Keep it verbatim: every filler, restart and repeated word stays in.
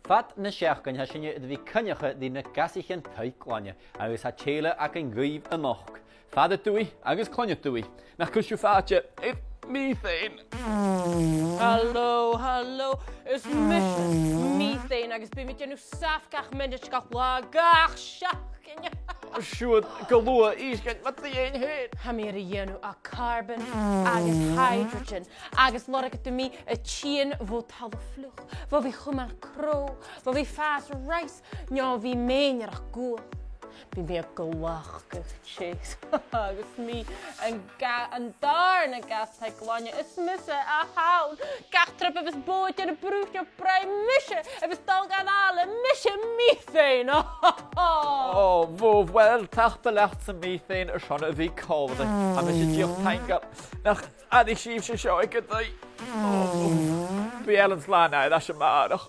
Fad na seachdain tha sinne air a bhith a' coinneachadh ri na gasaichean taic-glainne, agus tha tè eile againn dhuibh a-nochd. Fada dubhaidh agus cloinne dubhaidh. Nach cuir sibh fàilte air Methane. Halò, halò, is mise Methane agus bidh mi a' dèanamh saf gach mionaid, gach latha, gach seachdain. Siuthad gu luath, Eòghainn, mar a dh'aindeoin. Tha mi air a dhèanamh à carbon agus hydrogen, agus lorgaidh tu mi a' tighinn bho thalamh fliuch, bho bhith a' cumail crodh, bho bhith a' fàs rice, no bhith mèinnearach guail. Bidh mi a' glacadh teas agus mi an ga-, an dàrna gas taic-glainne, is mise a th' ann. Gach triop a bhios bòid air a brùthadh, brèigh mise, a bhios dol gan àlainn, mise Methane. Ò, bhò, uill, tapadh leatsa, Methane, airson a bhith còmhla rinn. Tha mise dìreach taingeil nach aithnich sibhse seo aig an taigh. Ò, bidh Alan Slan air ais a-màireach.